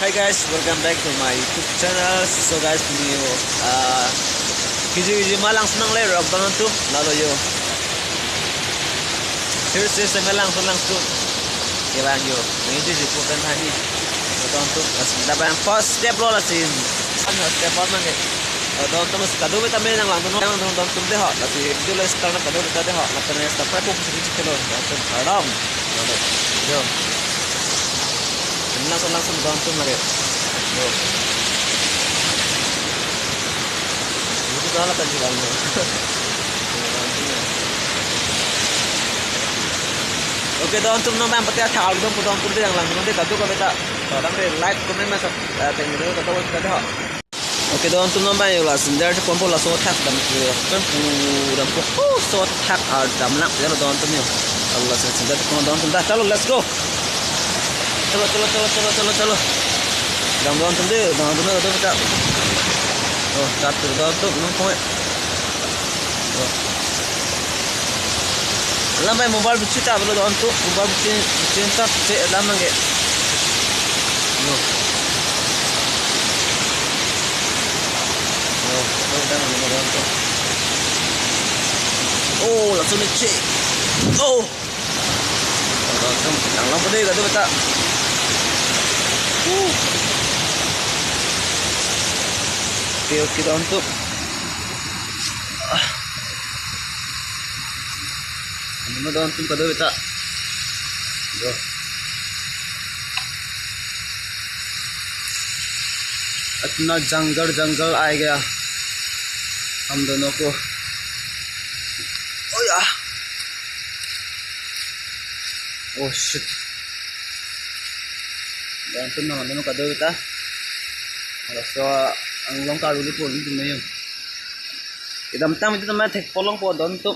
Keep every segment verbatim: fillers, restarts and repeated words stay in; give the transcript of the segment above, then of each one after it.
Hey guys, welcome back to my YouTube channel. So guys, new uh, kiji kiji ma langsun nangle rok don tu lalo yo. Here's this, langsun langsun. Kevang yo. Nang iji iji pu pen hani. Don tu, lasi labang first step lo lasi. First step lo nang ke. Don tu mas kado beta me nang langdun, langdun don tu de ho. Lasi video lo start nang kado beta de ho. Lapen subscribe ko kusi kusi kelo. Don tu kardom. Yo. Langsun langsun don tu lagi. Yo. Itu salah kan sih kamu. Oke, don tu non bang pati athak aldo pu don tu de langdun de kado ko beta. Kadang de like, comment, masa tengok kado ko beta de ho. Oke, don tu non bang yo lasi der te pompo laso thak dam ku yo. Kan pu dam ku. Oh, so thak ar dam lang ya lo don tu yo. Allah sen sen der te pompo don tu dah. Chalo, let's go. Chalo, chalo, chalo, chalo, chalo, chalo. Dam don tu de, don tu de, don tu. Oh, chat tu don tu non ko. Oh. Lambai mobile bichi ta belo don tu, mobile bichi, bichi ta che lam nang ke. No. No, no, dang no don tu. Oh, langsung ni che. Oh. Don tu, nang lam pade kado beta. Uh. Oke, oke, don tu. Ah. Ano don tu kado beta. Yo. इतना जंगल जंगल आ गया हम दोनों को। Oh ya. Oh shit. Don tu nang ano kado beta. Laso anglong karuli pon tu me yo. Kedamtang itu nama thek polong po don tu.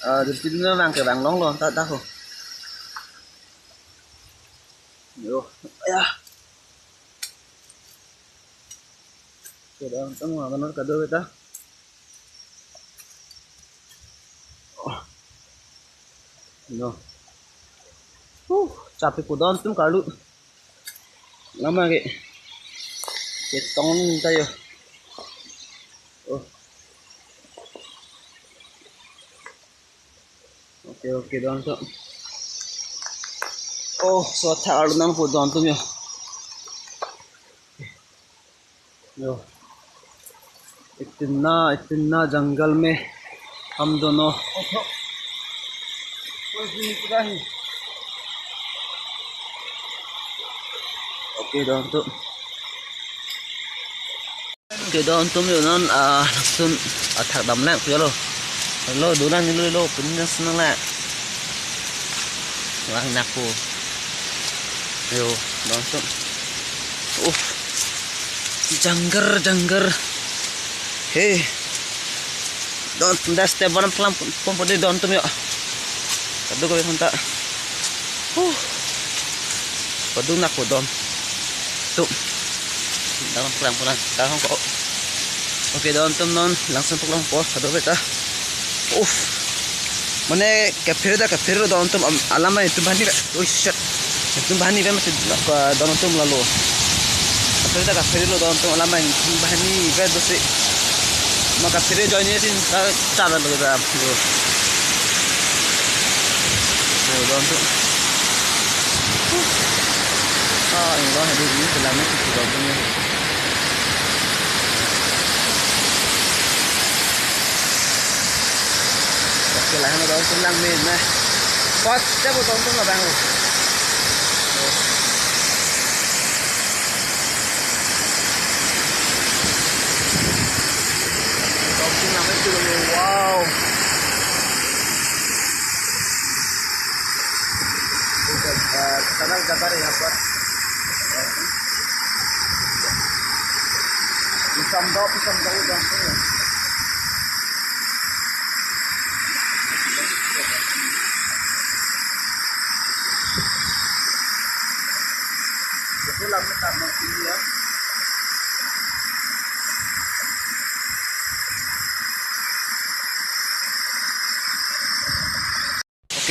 Ah, jadi itu nama bang ke bang long lo ta ta ho. Yo, ya. Kedamtang ano kado beta. Oh. No. Uh, chapi pu don tu karlu. Lama ke. Ketong ta yo. Oh. Oke, oke, don tu. Oh, so thak arlo nang pu don tu yo. Yo। इतना, इतना जंगल में हम दोनों। Oke, don tu. Oke, don tu yo non, ah, langsung athak dam lang pu lo. Lo, duran ni lo, lo, pun nang senang lang. Lang nak pu. Yo, don tu. Uh. Janggar, janggar. He. Don tu, dah step baram pelam pon pon pon don tu yo. Kado ko pon ta. Uh. Padung nak pu don. Tu. Dalam pelang pelang. Dalam ko. Oke, don tu non langsung pelang po. Kado beta. Uff. Mane kaphere ta kaphere lo don tu am-, alam ma itum banghini ba. Oh shit. Itum banghini ba masi ka don tu lalo. Kaphere ta kaphere lo don tu alam ma itum banghini ba dosi. Ma kaphere join ni tin ta chala lo da lo. Oh, don tu. Ah, ini lo hadi ni dalam ni tu don tu ni. Oke lah, hana don tu lang min na. First step don tu na bang. Wow. Tunnel jata hai yahan par. Pisam do, pisam do, udah. Betul lah, pertama ini ya.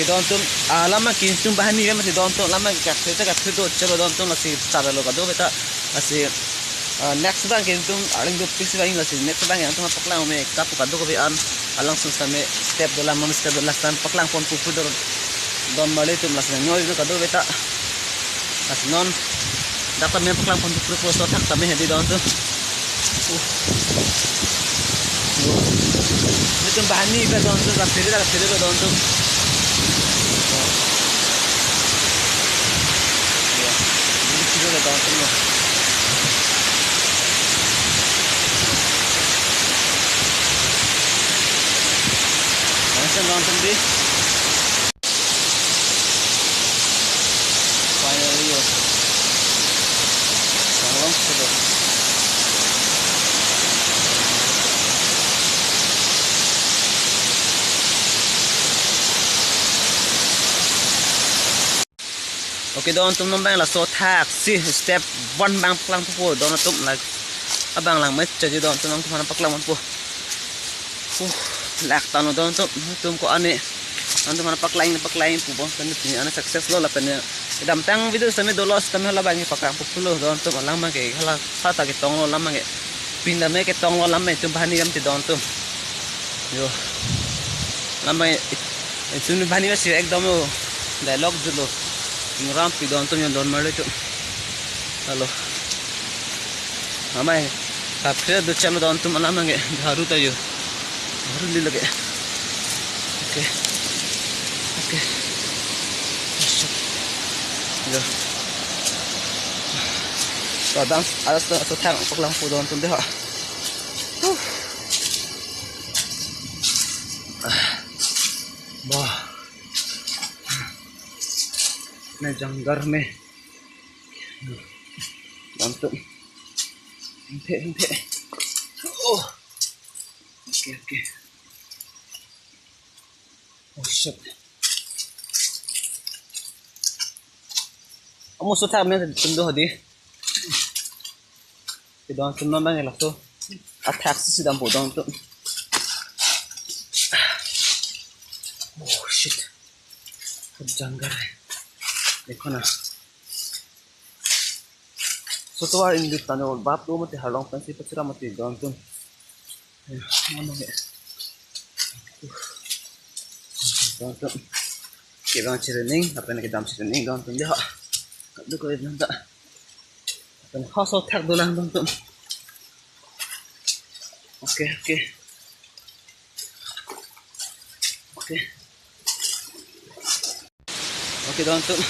Don atum, ah, alam ke itum banghini pen mati don atum, alam ke kaprek ta kaprek do chalo don atum, lasi chalo kadokave ta, lasi, ah, next abang ke itum areng dopik si bang, lasi next abang ke itum paklang me kapu kadokave an, alang sung same step dolang, mami step dolang, same paklang pon pupu do don marli atum, lasi nangji do kadokave ta. Lasi non dak tame paklang pon pupu, so thak tame hedi don atum. Uh. Itum banghini pen don atum, kaprek ta kaprek do don atum. Ya. Ini video do don atum. Langsung don atum di. Finally, oh. Sanglong sudah. Okay, don atum, non abang laso thaksi step one abang paklang pupo don atum, like abang lang me chaji don atum, nangtum aphan paklang pupo. Uh, lak tanglo don atum, atum ko-an ne, nangtum aphan paklang paklang pupo, kan pini an success lo lapen kedamtang video same dolo sitame hala abang paklang pupo lo don atum, alam ke hala sata ketonglo, alam ke pindam me ketonglo, alam itum banghini pen mati don atum. Yo. Alam itum banghini pen si ekdom lo. Dialogue julo. Ingram pi don atum, yo don marli atum. Hello. Amai, kaprek do chalo don atum, alam ke daru ta yo. Daru li lagi. Okay. Okay. Yo. So, dang, ada so, so thang paklang pu don atum de ha. Huh. Ah. Wah. Ini janggar me. Mantap. Hente, hente. Oh. Okay, okay. Oh, shit. Amo so thak me tum do hadi. Ke don atum, non abang laso athak si dampo don atum. Oh, shit. Janggar hai. Dekho na. So tovar inut tanglo, bap lo mati, arlong pensi pachura mati don atum. Ya, mana ya? Don atum. Kevang chiri ning, apa yang kedam chiri ning don atum de ha. Kadokave nang ta. Lapen hoso thak dolang don atum. Okay, okay. Okay. Okay, don atum.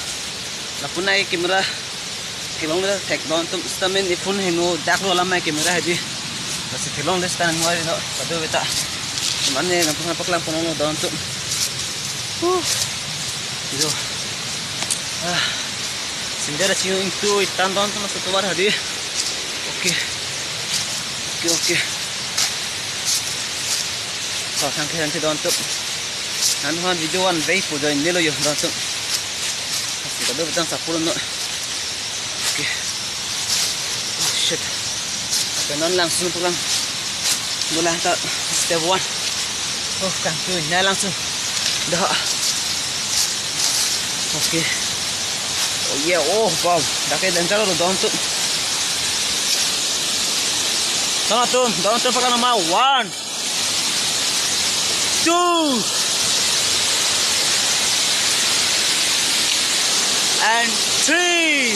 Lapu nai camera kelong le thek don atum. Sitame ne phone heno dak lo, alam ke camera hadi. Lasi kelong le stand ngoi no. Kadokave ta. Mane nangtum aphan paklang ponlo don atum. Huh. Yo. Ah. Sinjara chingtung itan don atum, so tovar hadi. Okay. Okay, okay. So, thank you, thank you don atum. Nangtum aphan video an vei pu join nilo yo don atum. Lasi kadokave ta support non. Okay. Oh, shit. Okay, non langsung pulang. Dolang ta step one. Oh, kan tu na langsung. Dah. Okay. Oh, yeah, oh, wow. Dak ke danger lo don atum. Don atum, don atum, paklang nama. One, two, and three.